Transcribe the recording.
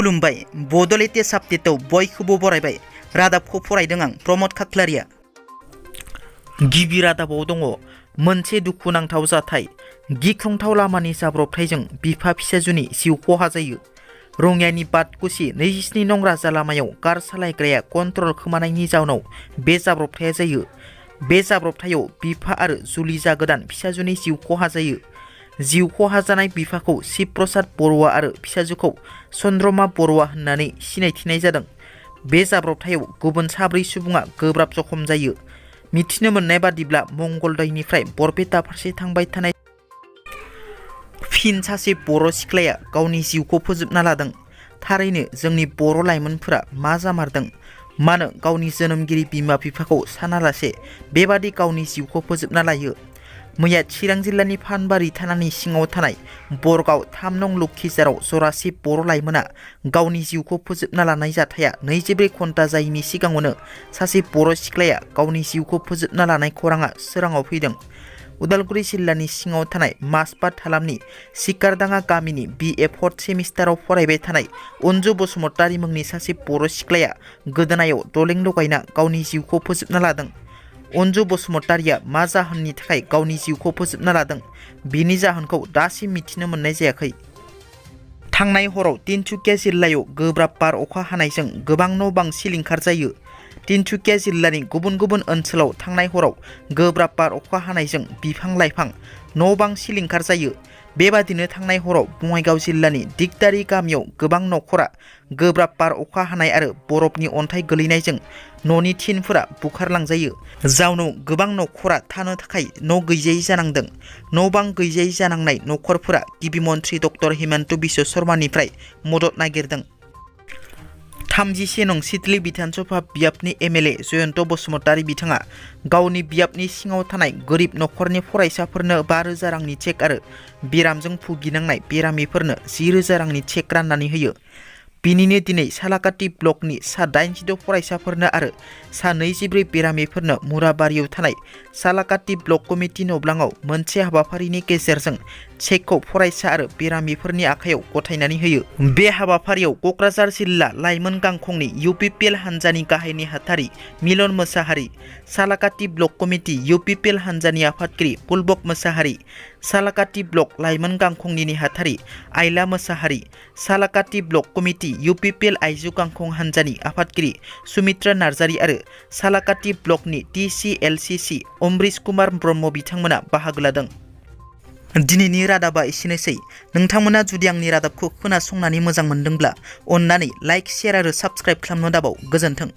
खुलुमबाय बड'लेण्ड आपडेटआव बयखौबो बरायबाय। रादाबखौ फरायदों आं प्रमद खाख्लारिया। गिबि रादाबाव दङ मोनसे दुखुनांथाव जाथाय। गिख्रंथाव लामानि जाब्रबथायजों बिफा फिसाजोनि जिउ खहा जायो। रङियानि बादकुसि 27 नं राजा लामायाव कार सालायग्राया कन्ट्रल खोमानायनि जाउनाव बे जाब्रबथाया जायो। बे जाब्रबथायाव बिफा आरो जुलि जागोदान फिसाजोनि जिउ खहा जायो। जिउ खहा जानाय बिफाखौ शिव प्रसाद बरुवा आरो फिसाजोखौ चन्द्रमा बरुवा होननानै सिनायथिनाय जादों। बे जाब्रबथायाव गुबुन 4 सुबुङा गोब्राब जखम जायो। मिथिनो मोननाय बादिब्ला मंगलदैनिफ्राय बरपेटा फारसे थांबाय थानाय फिन सासे बर' सिख्लाया गावनि जिउखौ फोजोबना लादों। थारैनो जोंनि बर' लाइमोनफोरा मा जामारदों? मानो गावनि जोनोमगिरि बिमा बिफाखौ सानालासे बेबादि गावनि जिउखौ फोजोबना लायो? मैया चिरां जिल्लानि फानबारि थानानि सिङाव थानाय बरगाव 3 नं लक्षिजाराव जरासे बर' लाइमोना गावनि जिउखौ फोजोबना लानाय जाथाया 24 घन्टा जायैनि सिगाङावनो सासे बर' सिख्लाया गावनि जिउखौ फोजोबना लानाय खौराङा सोराङाव फैदों। उदालगुरि जिल्लानि सिङाव थानाय मासबाद हालामनि सिकारदाङा गामिनि BA 4th सेमिस्टाराव फरायबाय थानाय अन्जु बसुमतारी मुंनि सासे बर' सिख्लाया गोदोनायाव दलें लगायना गावनि जिउखौ फोजोबना लादों। अन्जु बसुमतारीया मा जाहोननि थाखाय गावनि जिउखौ फोजोबना लादों बिनि जाहोनखौ दासिम मिथिनो मोननाय जायाखै। थांनाय हराव तिनसुकिया जिल्लायाव गोब्राब बार अखा हानायजों गोबां न' बां सिलिंखार जायो। तिनसुकिया जिल्लानि गुबुन गुबुन ओनसोलाव थांनाय हराव गोब्राब बार अखा हानायजों बिफां लाइफां न' बां सिलिंखार जायो। बेबादिनो थांनाय हराव बङाइगाव जिल्लानि दिगदारि गामियाव गोबां न'खरा गोब्राब बार अखा हानाय आरो बरफनि अन्थाइ गोलैनायजों न'नि थिनफोरा बुखारलांजायो। जाउनाव गोबां न'खरा थानो थाखाय न' गैजायै जानांदों। न' बां गैजायै जानांनाय न'खरफोरा गिबि मन्थ्रि डक्टर हिमन्त बिश्व शर्मानिफ्राय मदद नागिरदों। 31 नं सिडली बिधानसभा बियाबनि MLA जयन्त बसुमतारी बिथाङा गावनि बियाबनि सिङाव थानाय गोरिब न'खरनि फरायसाफोरनो 5,000 रांनि चेक आरो बेरामजों भुगिनांनाय बेरामिफोरनो 10,000 रांनि चेक राननानै होयो। बिनिनो दिनै सालाकाटि ब्लकनि सा 86 फरायसाफोरनो आरो सा 24 बेरामिफोरनो मुराबारियाव थानाय सालाकाटि ब्लक कमिटि नब्लाङाव मोनसे हाबाफारिनि गेजेरजों चेकखौ फरायसा आरो बेरामिफोरनि आखायाव गथायनानै होयो। बे हाबाफारियाव क'क्राझार जिल्ला लाइमोन गांखंनि UPPL हानजानि गाहाय नेहाथारि Milan Mosahari, Salakati block committee UPPL हानजानि आफादगिरि पुलबक मोसाहारि, सालाकाटि ब्लक लाइमोन गांखंनि नेहाथारि आइला Mushahary, Salakati block committee UPPL आइजो गांखं हानजानि आफादगिरि सुमित्रा नार्जारि आरो सालाकाटि ब्लकनि TCLCC अमब्रिश कुमार ब्रह्म बिथांमोना बाहागो लादों। दिनैनि रादाबा एसेनोसै। नोंथांमोना जुदि आंनि रादाबखौ खोनासंनानै मोजां मोनदोंब्ला अन्नानै लाइक, शेयार आरो साबस्क्राइब खालामनो दाबाव। गोजोन्थों।